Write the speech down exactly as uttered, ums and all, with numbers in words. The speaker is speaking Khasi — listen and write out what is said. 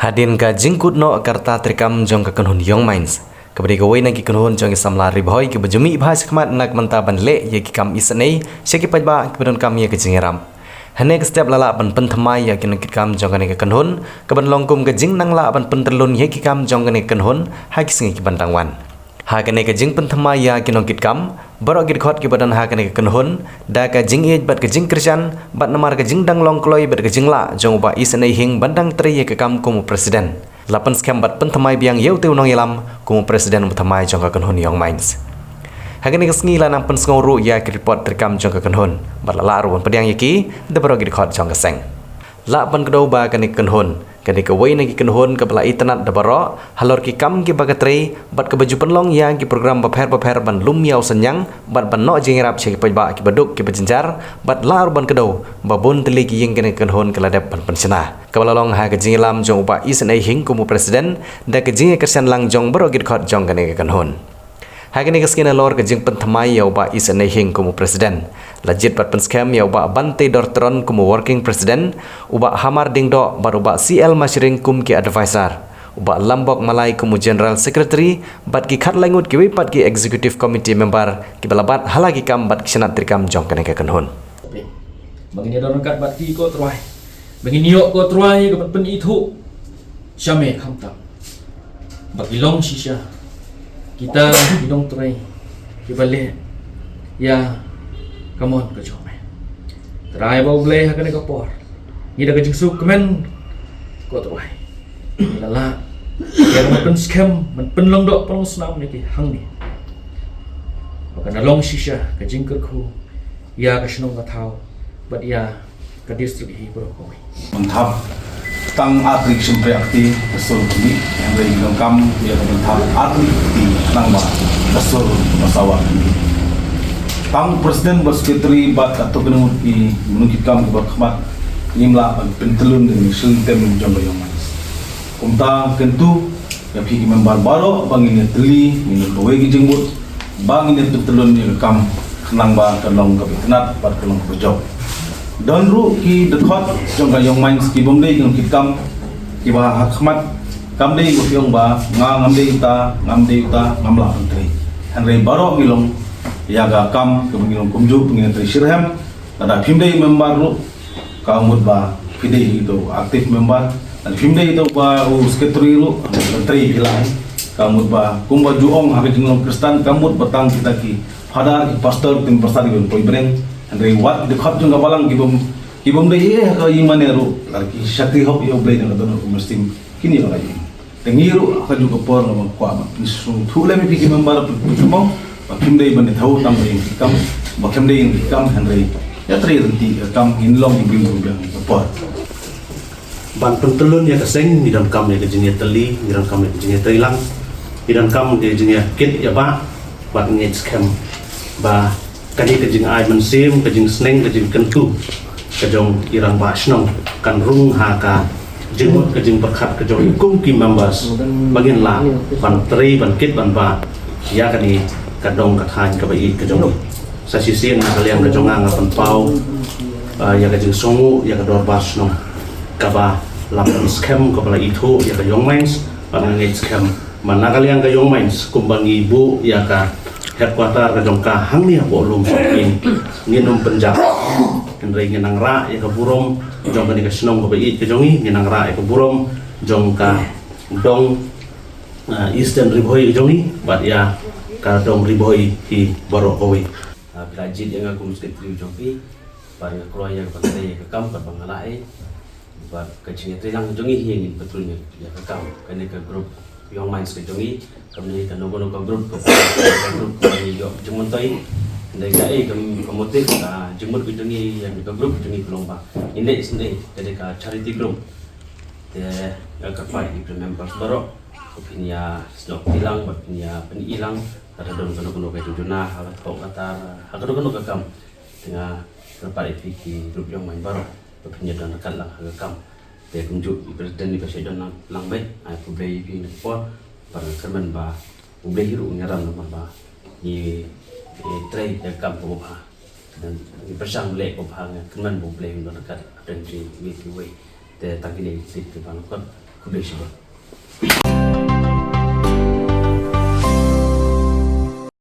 Hadien ka jingkut noh ka rta treikam jong ka kynhun Young Minds, kaba dei kawei na ki kynhun jong ki samla Ri Bhoi kiba ju mih bha shakhmat na ka bynta ban leh ïa ki kam isynei sha ki paidbah kiba donkam ïa ka jingïarap. Hane ka step la lah ban pynthymmai ïa ki nongkitkam jong kane ka kynhun, kaban long kum ka jingnang lah ban pyntyllun ïa ki kam jong kane ka kynhun ha ki sngi kiban dang wan. Ha kane ka jingpynthymmai ïa ki nongkitkam, baroh ki dkhot kiba don ha kane ka kynhun, da ka jingïeit bad ka jingkyrshan, bad namar ka jingdang long kloi bad ka jinglah jong u Bah Isynei Hing ban dang trei ïa ka kam kum u president, la pynskhem bad pynthymmai biang ïa utei u nongïalam kum u president uba thymmai jong ka kynhun Young Minds. Ha kane ka sngi la nang pynsngew ruh ïa ki report treikam jong ka kynhun, bad la lah ruh ban pdiang ïa ki da baroh ki dkhot jong ka seng. Lah ban kdew ba kane ka kynhun ka dei kawei na ki kynhun kaba la itynnad da baroh halor ki kam kiba ka trei, bad kaba ju pynlong ïa ki program bapher bapher ban lum ïa u synñiang bad ban noh jingïarap sha ki paidbah kiba duk kiba jynjar, bad lah ruh ban kdew ba bun tylli ki ïing kane ka kynhun ka la dep ban pynshna, kaba la long ha ka jingïalam jong u Bah Isynei Hing kum u president, da ka jingïakyrshan lang jong baroh ki dkhot jong kane ka kynhun. Ha kane ka sngi nalor ka jingpynthymmai ïa u Bah Isynei Hing kum u president, la jied bad pynskhem ïa u Bah Bantei Dortron kum u working president, u Bah Hamar Diengdoh bad u Bah C L Mashring kum ki advisor, u Bah Lambok Malai kum u general secretary, bad ki khatlai ngut kiwei pat ki executive committee member kiba la bat ha la ki kam bad ki shnat treikam jong kane ka kynhun. Ba ngin ïadon ryngkat bad ki, ko Trai. Ba ngin ïoh, ko Trai, ka ban pynithuh sha me khamtam ba ki long shisha kita ki nongtrei kiba leh ïa ka mon ka jong me. Trai ba U Blei, ha kane ka por ngi da ka jingsngewkmen, ko Trai, la lah ïa ka ban pynskhem, ban pynlong doh pynlong snam ïa ki hangne, ba kan long shisha ka jingkyrkhu ïa ka shnong ka thaw bad ïa ka district hi baroh kawei. Mynta tang ar tarik Shynrang Kti ka sur ka mih, hynrei ngi donkam ïa ka mynta ar tarik Kti khnang ba ka sur ba sawa ka mih. Tang president bad secretary bad katto katne ngut ki nongkitkam kiba khmat, ngim lah ban pyntyllun ïa ka shilliang jong ka Young Minds. Kumta kyntu ïa phi ki member baroh ba ngin ïatylli, ngin don kawei ka jingmut ba ngin ïa pyntyllun ïa ka kam khnang ba ka long kaba itynnad bad ka long kaba jop. Don ruh ki dkhot jong ka Young Minds ki bym dei ki nongkitkam kiba ha khmat, kam dei ba phi ong ba nga ngam dei uta, ngam dei uta, ngam lah ban trei. Hynrei baroh ngi long ïa ka kam kaba ngi long kumjuh ba ngin ïa trei shitrhem. Lada phim dei member ruh, ka mut ba phi dei ito active member. Lada phim dei ito ba u secretary ruh, lada trei phi lai, ka mut ba kumba ju ong ha ka jinglong Khristan, ka mut ba tang kita ki father, ki pastor, ki pastor ki bym poi bneng. Hynrei wat ki dkhot jong ka balang ki bym, ki bym dei eh ha ka ïing mane ruh, lada ki shakri hok ïa U Blei na ka dohnud ka mynsiem, kin ïa ka la ïing. Te ngi ruh ha kajuh ka por nga kwah ban pynsngewthuh lem ïa phi ki member, pynthikna ba phim dei ban ïathuh tang ba ïing ki kam, ba phim dei ïing ki kam, hynrei ïa trei ryntih ka kam, ngin long ki briew kiba biang ka por. Ban pyntyllun ïa ka seng, ngi donkam ïa ka jingïatylli, ngi donkam ïa ka jingïatreilang, ngi donkam ïa ka jingïakit ïabah, bad ngeit skhem ba kane ka jingai mynsiem, ka jingsneng, ka jingkyntu ka jong i rangbah shnong kan rung ha ka jingmut ka jingpyrkhat ka jong i kum ki members ba ngin lah ban trei, ban kit, ban bah ïa kane ka dong ka thaiñ kaba ïeit ka jong i. Sa shisien na ka liang ka jong nga, nga pynpaw, ah, ïa ka jingsngewnguh ïa ka dorbar shnong kaba la pynskhem, kaba la ithuh ïa ka Young Minds, bad nga ngeit skhem ba na ka liang ka Young Minds kumba ngi buh ïa ka headquarter ka jong ka hangne ha Pohlum, ngin, ngin ym pynjah. Hynrei ngin nang rah ïa ka burom jong kane ka shnong kaba ïeit ka jong i, ngin nang rah ïa ka burom jong ka dong, ah, Eastern Ri Bhoi ka jong i, bad ïa ka dong Ri Bhoi hi baroh kawei. Ah, phi la jied ïa nga kum secretary jong phi, bad nga kloi ïa ka ban trei ïa ka kam katba nga lah ei. Bad ka jingïatreilang jong ngi hi ngin pyntyllun ïa ka kam. Kane ka group Young Minds ka jong ngi, kam ne kano kano ka group, ka group ka ngi ïoh jingmyntoi. Hynrei kaei ka, ka motive, ka jingmut ka jong ngi ïa ka group ka jong ngi ka long ba ngin leh isynei, ka dei ka charity group. Te nga kyrpad ïa ki members baroh, ba phin ïa snoh kti lang, ba phin ïa pyni lang, lada don kano kano ka jingjuna ha ka thoh ka tar, ha kano kano ka kam. Te nga kyrpad ïa phi ki group Young Minds baroh ba phin ïa don ryngkat lang ha ka kam. Te kumjuh i president iba shait don lang, lang beit, ai khublei ïa phi na ka por, bad nga kyrmen ba U Blei hi ruh un ïalam namar ba ngi, ngi trei ïa ka kam kaba bha. Ngi pyrshang leh kaba bha, nga kyrmen ba U Blei un don ryngkat hapdeng jong ngi kiwei. Te tang kine ki ktien kiba nga kwah Khublei shibun.